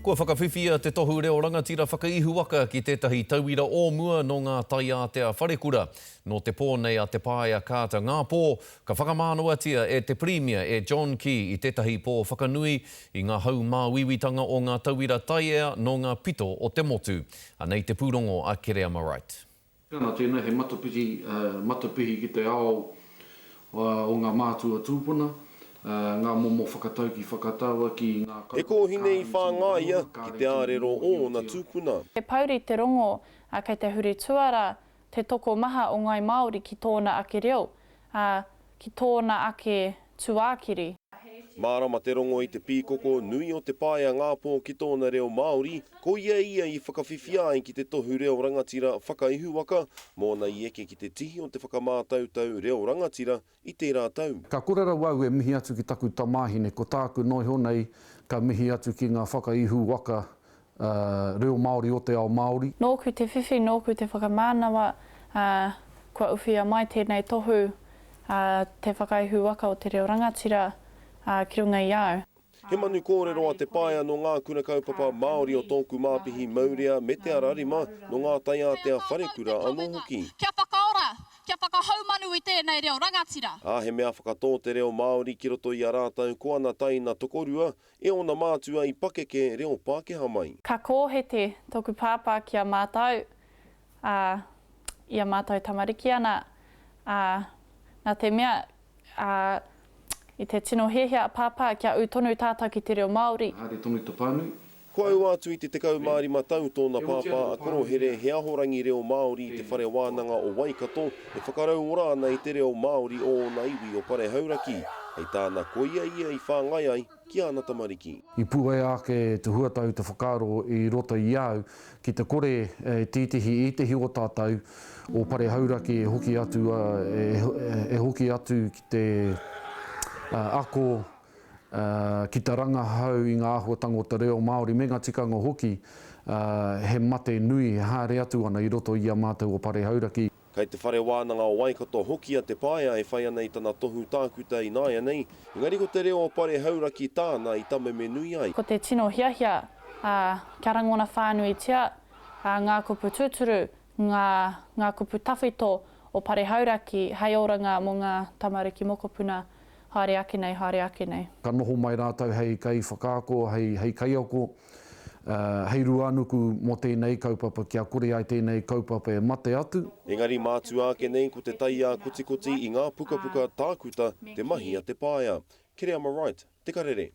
Kua whakawhiwhia te tohu reo rangatira whakaihuwaka ki tētahi tauira o mua nō ngā taiātea wharekura. Nō te pō nei a Te Paea Carter Ngāpō, ka whakamānawatia e te Pirimia, e John Key i tētahi pō whakanui i ngā haumāuiuitanga o ngā tauira taiea nō ngā pito o te motu. Anei te pūrongo a Kereama Wright. Nā tēnei he matapihi, matapihi ki te ao o ngā mātua tūpuna, ngā momo whakatauki whakataua ki ngā He kaupapa kōhine i kāre i tino whāngaia rangona, ki kāre te i tino ārero o ōna mōhiotia. tūpuna. He pouri te rongo, ā, kei te huri tuara te tokomaha o Ngāi Māori ki tōna ake reo, ā, ki tōna ake tūākiri. Mārama te rongo i te pīkoko nui o Te Paea Ngāpō ki tōna reo Māori, koia ia i whakawhiwhia ai ki te tohu reo rangatira whakaihuwaka, mōna i eke ki te tihi o te whakamātautau reo rangatira i tērā tau. Ka kore rawa au e mihi atu ki taku tamāhine, ko tāku noa iho nei ka mihi atu ki ngā whakaihuwaka reo Māori o te ao Māori. Nōku te whiwhi, nōku te whakamānawa, ā, kua uwhia mai tēnei tohu, ā, te whakaihu waka o te reo rangatira, ā, ki runga i a au. He manu kōrero a Te Paea nō ngā kura kaupapa Māori o Tōku Māpihi Maurea me Te Ararima, nō ngā taiātea wharekura anō hoki. Kia whakaora, kia whakahaumanu i tēnei reo rangatira. Ā, he mea whakatō te reo Māori ki roto i a rātou ko ana taina tokorua, E ōna mātua i pakeke reo Pākehā mai. Ka kōhete tōku pāpā ki a mātou, ā, i a mātou tamariki ana, ā, nā te mea, ā, i te tino hiahia a Pāpā kia ū tonu tātou ki te reo Māori. Haere tonu te pānui. Kua aua atu i te 15 tau tōna pāpā a Korohere he ahorangi reo Māori i Te Whare Wānanga o Waikato e whakarauora ana i te reo Māori o ōna iwi o Pare Hauraki. Hei tāna koia ia i whāngai ai ki āna tamariki. I puea ake te huatau te whakaaro i roto i a au ki te kore e tītihi ētehi o tātou o Pare Hauraki e hoki atu e hoki atu ki te ako ki te rangahau i ngā āhuatanga o te reo Māori me ngā tikanga hoki he mate nui e haere atu ana i roto i a mātou o Pare Hauraki. Kei Te Whare Wānanga o Waikato hoki a Te Paea e whai ana i tana tohu tākuta ināianei, engari ko te reo o Pare Hauraki tāna i tameme nui ai. Ko te tino hiahia, ā, kia rangona whānuitia, ā, ngā kupu tūturu, ngā, ngā kupu tawhito o Pare Hauraki hei oranga mō ngā tamariki mokopuna haere ake nei, haere ake nei. Ka noho mai rātou hei kaiwhakaako, hei, hei kaiako, hei ruānuku mō tēnei kaupapa kia kore ai tēnei kaupapa e mate atu. Engari mātua ake nei ko te taiā kotikoti i ngā pukapuka tākuta te mahi a Te Paea. Kereama Wright, Te Karere.